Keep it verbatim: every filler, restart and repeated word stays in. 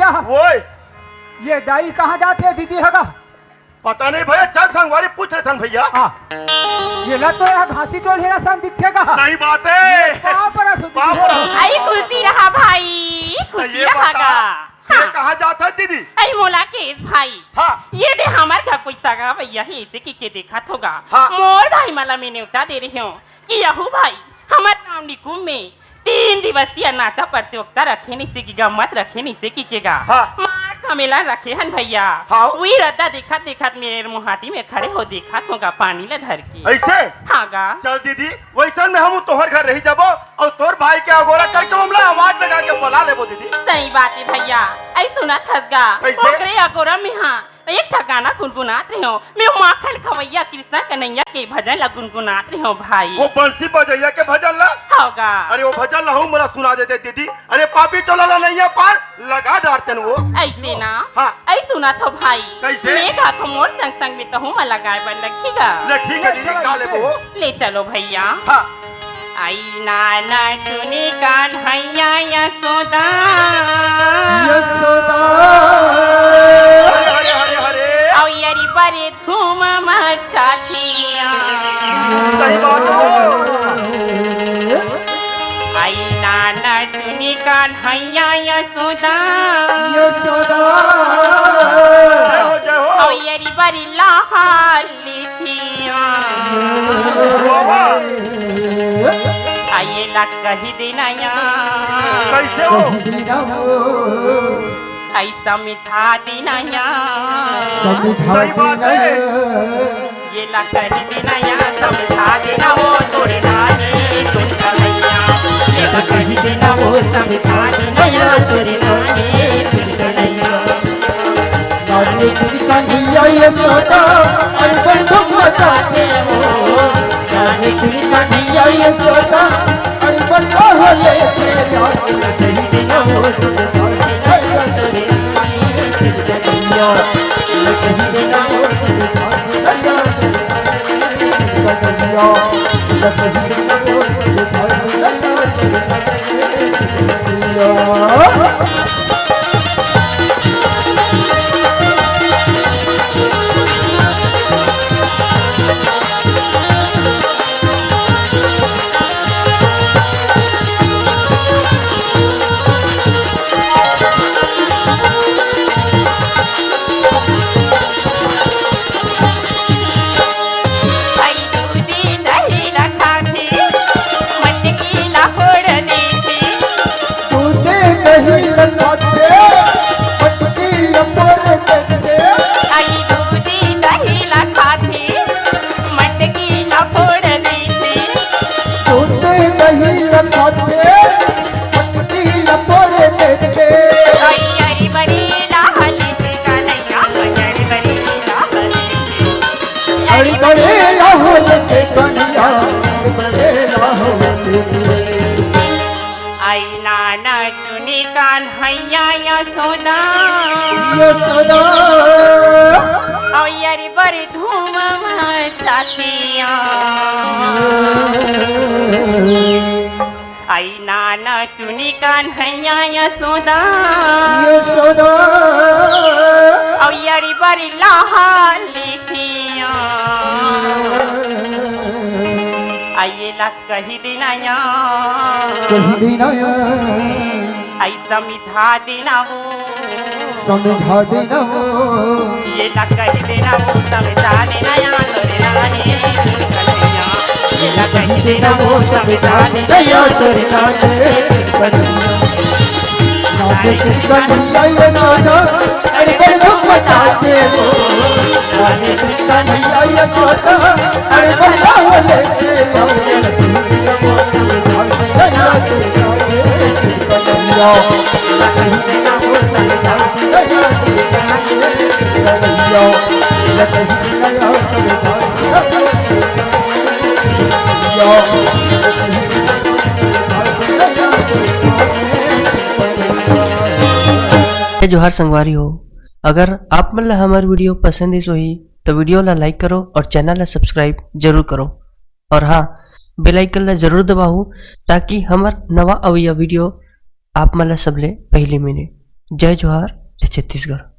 ओए। ये दाई कहाँ जात हे दीदी ह गा? पता नहीं भैया, चल संगवारी पूछ रहे थन भैया। हाँ। ये ला तो यहाँ घासी टोल हेरा सन दिखे गा। सही बात है। बाप रे, सुधी बाप रे। आई खुशी रहा भाई, खुशी ये रहा बता, गा। ये हाँ। कहाँ जात हे दीदी? आई मोला केस भाई। हाँ। ये दे हमर घर कोई सगा भैया हे, इसे की के देखत होगा। हाँ। मोर भाई मला में नेवता दे रहे हो कि यहू भाई हमर गाँव निकुम में तीन दिवसीय नाचा प्रतियोगिता रखे निसे की गम्मत रखे निसे की के गा। हाँ। मार सम्मेलन रखे हन भैया। हाँ। उही रद्दा देखत देखत मेर मुहाटी में खड़े हो देखत होगा पानी ले धर के। ऐसे? हाँ गा। चल दीदी, वैसन में हम तोहर घर रही जाबो और तोर भाई के अगोरा करके हमला आवाज लगा के बुला लेबो दीदी। सही बात है भैया। ऐ सुनत हस गा। कैसे? ओकरे अगोरा में हाँ एक ठा गाना गुनगुनात रहे हो, मैं माखन खवैया कृष्णा कन्हैया के भजन ला गुनगुनात रहे हो भाई। वो बंसी बजैया के भजन ला? होगा। अरे वो भजन ला हूँ मोला सुना देते दीदी। अरे पापी चोला ला नैया पार लगा डारते न वो। ऐसे ना? हाँ। ऐ सुनत हो भाई। कैसे? मैं गात हो मोर संग संग में तहूँ मा लगाए बर लगही गा। ले ठीक है दीदी, गा लेबो। ले चलो भैया। हाँ। आई नाना चुनी कान्हैया यशोदा। यशोदा। हरे, हरे, हरे, हरे। औ यरी बरे धूम मचातिया। सही बात हो। आई नाना चुनी कान्हैया यशोदा। यशोदा। जय हो, जय हो। औ यरी बरी लाहाल लिखिया। बाबा। आइए ला कही देना या। कैसे हो? कही देना हो। ऐ समझा देना या। समझा सही बात देना है। या। ये ला कही देना या, समझा देना वो तोरे नानी सुन कन्हैया। ये ला कही देना वो, समझा देना या तोरे नानी सुन कन्हैया। नानी सुन कन्हैया यशोदा, अरे बंधु बता दे वो। नानी सुन कन्हैया यशोदा, अरे बंधु हो ले तेरा। कही देना वो, समझा देना या तोरे नानी सुन कन्हैया। आई दूधी दही ला खाथे, मटकी ला फोड़ देथे। दूधी दही ला खाथे, मटकी ला फोड़ देथे। आई दूधी दही ला खाथे, मटकी ला फोड़ देथे। दूधी दही ला खाथे, मटकी ला फोड़ देथे। आई अरी बरी ला हली कन्हैया, अरी बरी ला हली। अरे बड़े राहुल के कन्हैया, बड़े राहुल के। आई नाना चुनी कान्हैया यशोदा। यशोदा। औ यारी बड़ी धूम मचातिया। आई नाना चुनी कान्हैया यशोदा। यशोदा। औ यारी बरी लाहा लिखिया। आइए ला कही देना या। कही देना या। आई समिझा देना वो। समझा देना वो। ये ला कही देना वो, समझा देना या, तोरे नानी सुन कन्हैया। ये ला कही देना वो, समझा देना या, तोरे नानी सुन कन्हैया। नानी सुन कन्हैया, ये नाना, अरे बड़े लोग बता दे वो। नानी सुन कन्हैया, ये छोटा, अरे बड़ा हो ले के लो। जोहार संगवारी हो, अगर आप मन ला हमर video पसंद आइस होही, तो video ला like करो और channel ला subscribe जरूर करो। और हाँ, bell icon ला जरूर दबाओ, ताकि हमर नवा अवइया video आप मन ला सबले पहली मिले। जय जोहार, जय छत्तीसगढ़।